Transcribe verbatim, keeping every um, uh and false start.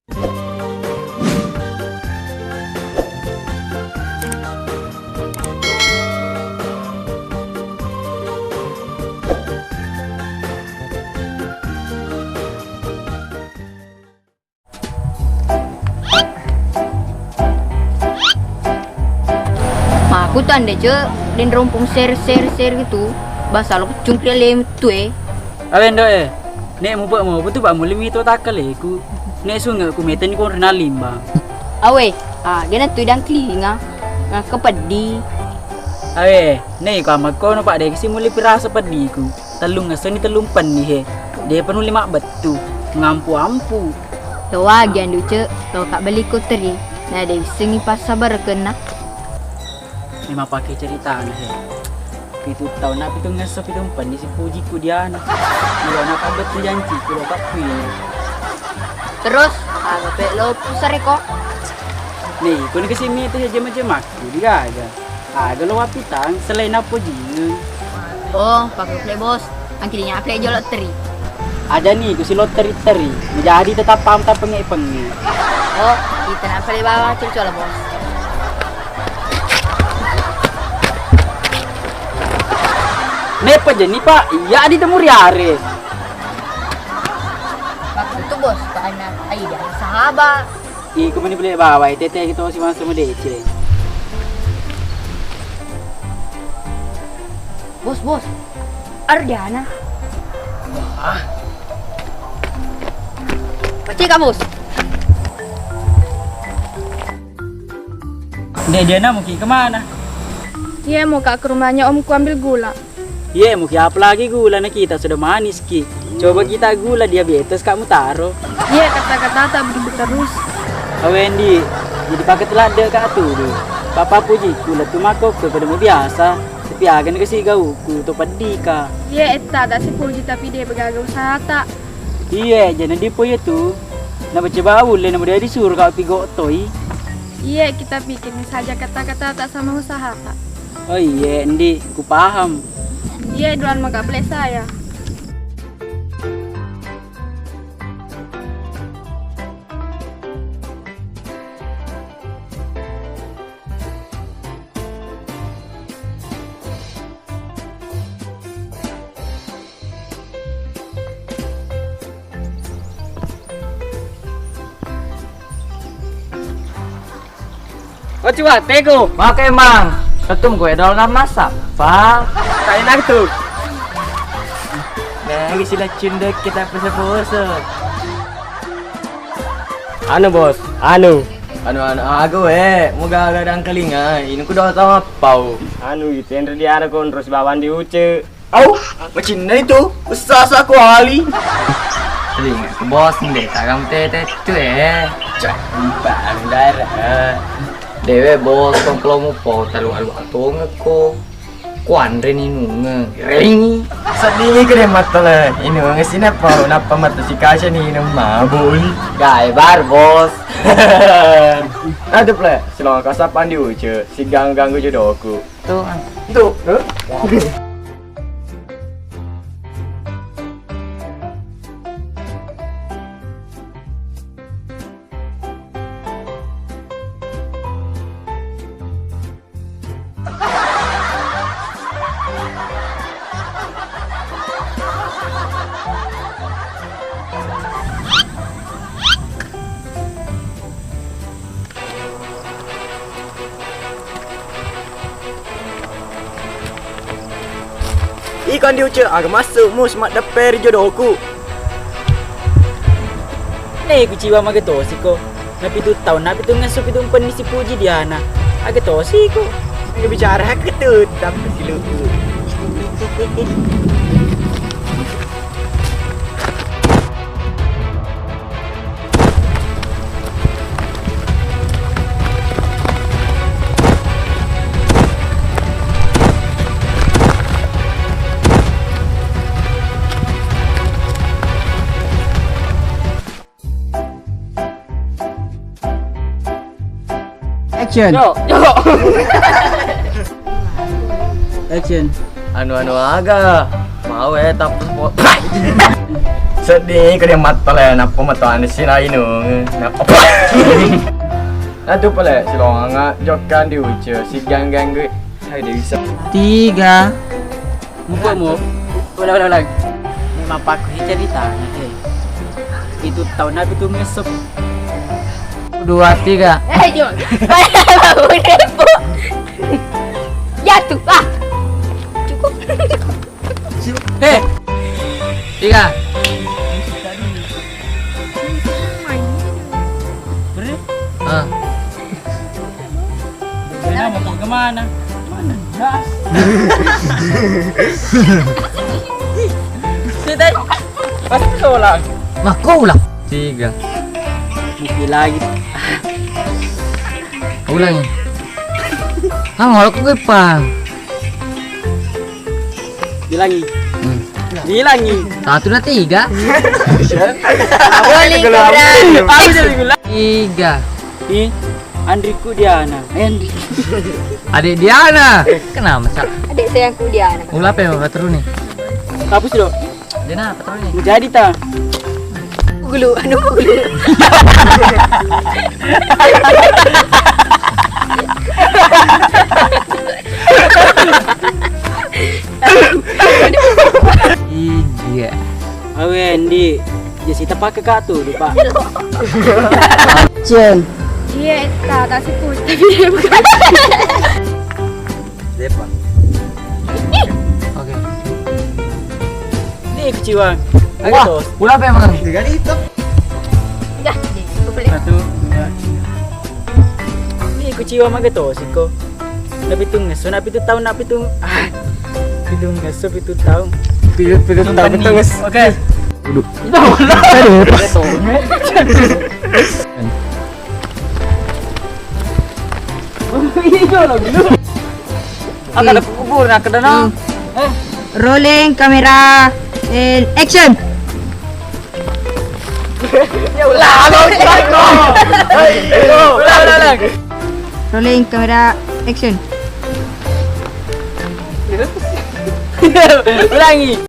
Maku tande, Cek, den rompong ser, ser, ser gitu. Basa lo cungkri le metu e. Awe, Ndo, e. Nek mubek mau betu, bak muli mito takkaleku. Nek sunge ku meten ko rena limbang. Awe, ah, gena tu idang kelinga. Nah, kepedi. Awe, nek ko amakko no, Pak, dek si muli pirasa pediku. Tellung esso'ni tellung penni he. De'pa nulli mabbettu. Ngampu-ampu. Tawagi andu, Cek, to ka beli ko teri. Na de wissengngi passabarekenna. Memang pake ceritana he. Pitu taunna pitung esso pitung penni si Puji ku diana. Mula na pabbettu janci ku lo kappuina. Terus, aga pe lo pusare ko? Nih, kuni kasi mita he jema-jemakku digaga. Aga lo wappitang selain napojingeng. Oh, pake play, Bos. Angkirinya play jolo teri. Aja nih, ku si lo teri-teri. Menjadi tetap paham tak penge-penge. Oh, kita nak play bawah cul-cul, Bos. Nepa jeni, Pak. Iya, di temuri are. Waktu itu, Bos, Pak Anak. Ayo, dia sahabat. Iko meni beli bawai, tete kita si masa medece. Bos, bos. Ardiana. Ah. Pacika, bos. Dek Diana, muki kemana? Iya, mau kak ke rumahnya omku ambil gula. Iye, muki apa lagi gula na kita sudah manis ki. Coba kita gula diabetes kak mutaro. Iye, kata-kata begitu terus. Awendi, jadi pakai teladde kak tudu. Papa puji gula tu mako ke pada mau biasa. Tapi agan ke si gauku to peddi ka. Iye, etta tak si puji tapi dia begaga usaha tak. Iye, jadi dipo iye tu. Na baca bau le na mudah disuruh kak pigo toi. Iye, kita bikin saja kata-kata tak sama usaha tak. Oh iye, ndi, ku paham. Iye, duan maka plek saya. Oh, cuak, tego. Maka emang. Ketum gue dol nggak masak, Pak. Tak enak tuh. Nah, isi lecin deh kita pose-pose. Anu, Bos, anu. Anu, anu, aga we, muga aga dangkalinga, ini ku doa sama pau. Anu, itu yang tadi ada kontros bawang di uce. Au, macinna itu, besar sa kuali. Telinga ku bos, ndeta kamu tete tu eh. Cak, bang darah. Dewe bos, kong kalau mau pau talu alu atong ko. Kuanre ni nunge. Ring. Sedih ke deh mata le. Ini nunge sini apa? Napa mata si kaca ni nang mabuk ni? Gae bar bos. Ada ple. Silong kasapan di uce. Si ganggu-ganggu jodohku. Tuh. Tuh. Huh? Ikon di uce aga masuk mus mak depe ri jodohku. Nei kuciwa maga tosi ko. Napitu taun napitu ngesu pitu penni si puji diana. Aga tosi ko. Bicara hak ketut tapi si luku. Action. Yo, yo. Action. Anu-anu aga. Mau eh tapi Seddi ko dia mattale, nappa matoani sinainung. Nappa. Atu pale silonga jokka di uce sigang ganggu. Hai Dewi Sa. Tiga. Muka mu. Ulang, ulang, ulang. Memang pakku cerita. Itu tahun nabi tu ngesep. Dua, tiga. Eh, cuma. Udah, Bu. Jatuh. Ah. Cukup. Eh. Tiga. Ah. Kenapa mau kemana? Mana das? Sudah. Pasti ulang. Maka ulang. Tiga. Mungkin lagi. Ulangi. Ah, ngolok gue, Pang. Bilangi. Hmm. Bilangi. Satu na tiga. Boleh, Kak. Aku jadi gula. Tiga. Ih, Andriku Diana. Andri. Adik Diana. Kenapa, Sak? Adik sayangku Diana. Ula apa ya, Pak Teruni? Hapus dong. Dia nah, apa terus nih? Jadi ta. Gulu, anu gulu. Iya. Awe, Andi, Jessica pakai kak tuh, lupa. Cen. Iya, tak, tak sih, tapi dia bukan. Depa. Oke. Ini keciwa. Wah, ulah apa emang? Tiga di itu. Enggak, boleh. Satu, dua, tiga. Ini keciwa mage to siko. Napitu ngesso, napitu tahun, napitu. Ah. Pitu ngesso, pitu tahun. Pitu, pitu tahun, pitu ngesso. Oke. Waduh. Aduh, pas. Iya, lo dulu. Akan ada kubur, nak kena. Hmm. Eh. Rolling, kamera, and action. Ya Allah, Allah, Allah. Hei, Allah, Allah, Allah. Rolling, kamera, action. Ulangi.